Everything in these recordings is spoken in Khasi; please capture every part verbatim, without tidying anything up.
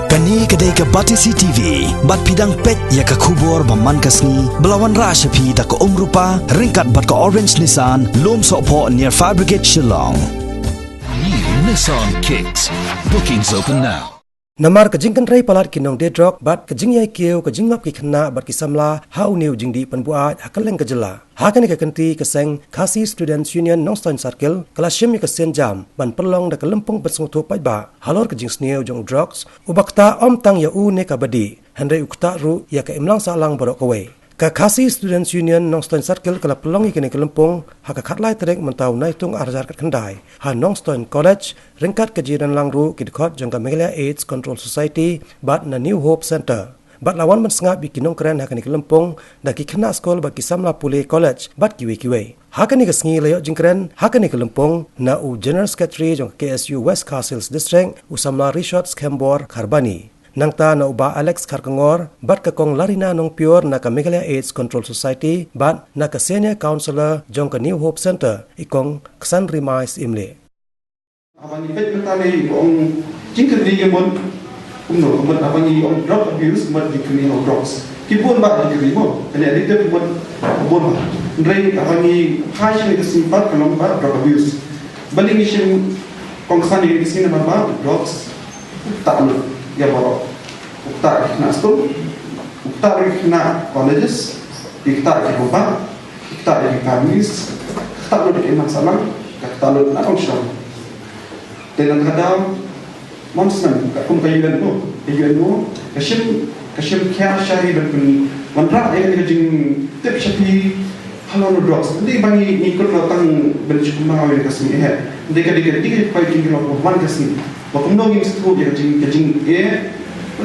Kane ka dei ka Batesi T V, bad phi dang peit ïa ka khubor ba man ka sngi, ba la wanrah sha phi da ka Umrupa, ryngkat bad ka Orange Nissan, Lumsohphoh near Fire Brigade Shillong. New Nissan Kicks. Bookings open now. Namar ka jingkynrei palat ki nongdie drok bad ka jingïaikiew ka jingngop ki khynnah bad ki samla ha une u jingdih pynbuaid ha kylleng ka jylla. Ha kane ka kynti ka seng Khasi Students Union Nongstoiñ Circle ka la shim ïa ka sienjam ban pynlong da ka lympung pynsngewthuh paidbah halor ka jingsniew jong u drugs, uba ktah ym tang ïa u ne kaba dih, hynrei u ktah ruh ïa ka imlang sahlang baroh kawei. Ka Khasi Students Union Nongstoiñ Circle ka la pynlong ïa kane ka lympung ha ka khatlai tarik mynta u Naitung arhajar khatkhyndai ha Nongstoiñ College, ryngkat ka jingïadonlang ruh ki dkhot jong ka Meghalaya AIDS Control Society bad na New Hope Centre. Bad la wan ban sngap ïa ki nongkren ha kane ka lympung da ki khynnah skul bad ki samla pule college bad kiwei kiwei. Ha kane ka sngi la ïoh jingkren ha kane ka lympung na u General Secretary jong ka K S U West Khasi Hills District, u samla Rishot Khembor Kharbani. Nangta na u Bah Alex Kharkongor bad ka Kong Larina Nongpior na ka Meghalaya AIDS Control Society bad na ka Senior Counsellor jong ka New Hope Centre, i Kong Ksan Rimai Syiemlieh. Haba ngi peit mynta ne, ong jingkyrwi ïa mut, kumno, mut haba ngi ong drug abuse, mut jingkyrwi ïa drugs. Ki bun bah jingkyrwi mo, kane addictive mut bun bah. Hynrei haba ngi phai sha ka sngi pat ka long bah drug abuse. Balei ngi shim kongsan ïa ka sngi namar ba drugs u ktah lut ïa baroh. U ktah ïa ki khynnah skul, u ktah ïa ki khynnah colleges, u ktah ïa ki paidbah, u ktah ïa ki families, u ktah lut ïa ki imlang sahlang, u ktah lut na kong shnong. Te nang ka daw, mon snem, ka kum ka U N O, ka U N O, ka shim, ka shim khia sha ri ban pynwanrah ïa ka jingtip sha phi halor u drugs. Ym dei ba ngi, ngi kut la tang ban shu kynmaw ïa ka sngi eh. Ym dei ka dei ka dei ka jingkyrmen ka sngi. Ba kumno ngin sngewthuh ïa ka jing, ka jingeh,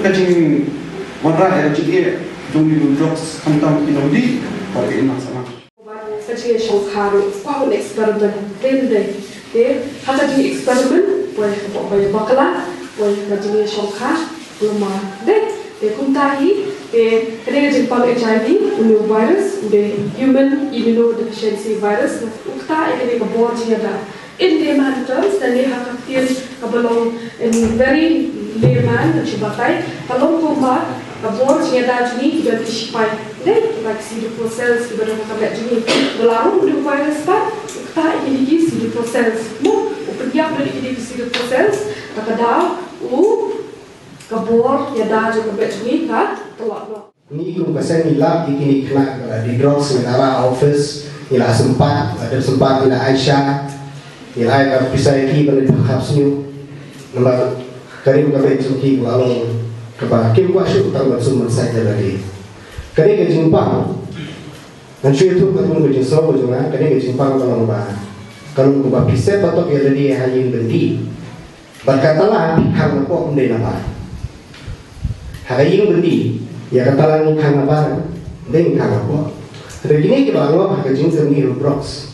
ka jingwanrah ïa ka jingeh jong u drugs, khamtam ki nongdih bad ki imlang sahlang. Ka jingïashongkha ruh, ka wan experiment, dei, dei. Te ha ka jingexperiment, poi ka pok bai bakla, poi ka jingïashongkha, kulmar, dei. Te kumta hi, te kane ka jingpang H I V, une u virus u dei human immunodeficiency virus, u ktah ïa kane ka bor jingïada. In layman terms, lane ha ka ktien kaba long in very layman, ngan shu batai, ka long kumba ka bor jingïada jong ngi ki don ki shipai, ne, kiba ki C D four cells kiba don ha ka met jong ngi. Ba la rung u virus pat, u ktah ïa kine ki C D four cells. Mo, u pynïap ïa kine ki C D four cells, da ka daw u, ka bor ïada jong ka met jong ngi ka tlot noh. Ngi kum ka seng ngi lap ïa kine ki khynnah kiba la die drugs, ngi la rah office, ngi la sympat, la dep sympat, ngi la ai sha, ngi la ai ka pisa ïa ki ban leit pynkhap shñiuh. Namar ka rim ka beit jong ki ka la long kaba kim kwah shuh tang ban sum ban sait ïa lade. Kane ka jingpang, ngan shu ïathuh katkum ka jingsngew ka jong nga, kane ka jingpang ka long ba, ka long kaba phi sep patok ïa lade ha ïing byndi. Bad ka tala phi khang napoh, ym dei nabar. Ha ka ïing byndi, ïa ka tala ngi khang nabar, ym dei ngi khang napoh. Hynrei kine kiba la ngop ha ka jingkyrni u drugs,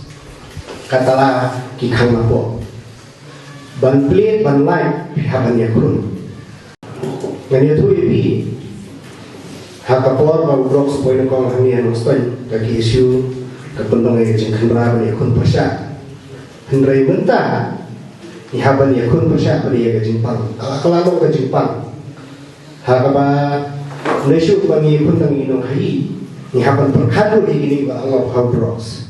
ka tala ki khang napoh. Ban plie, ban lait, phi hap ban ïakhun. Ngan ïathuh ïa phi, ha ka por ba u drugs u poi nyngkong hangne ha Nongstoiñ, ka K S U ka pynlong ïa ka jingkhynra ban ïakhun pyrshah. Hynrei mynta ngi hap ban ïakhun pyrshah pat ïa ka jingpang. Ka la, ka la long ka jingpang. Ha kaba, ym dei shuh ba ngi ïakhun tang ïa ki nongkhaïi, ngi hap ban pyrkhat ruh ïa kine kiba la ngop ha u drugs.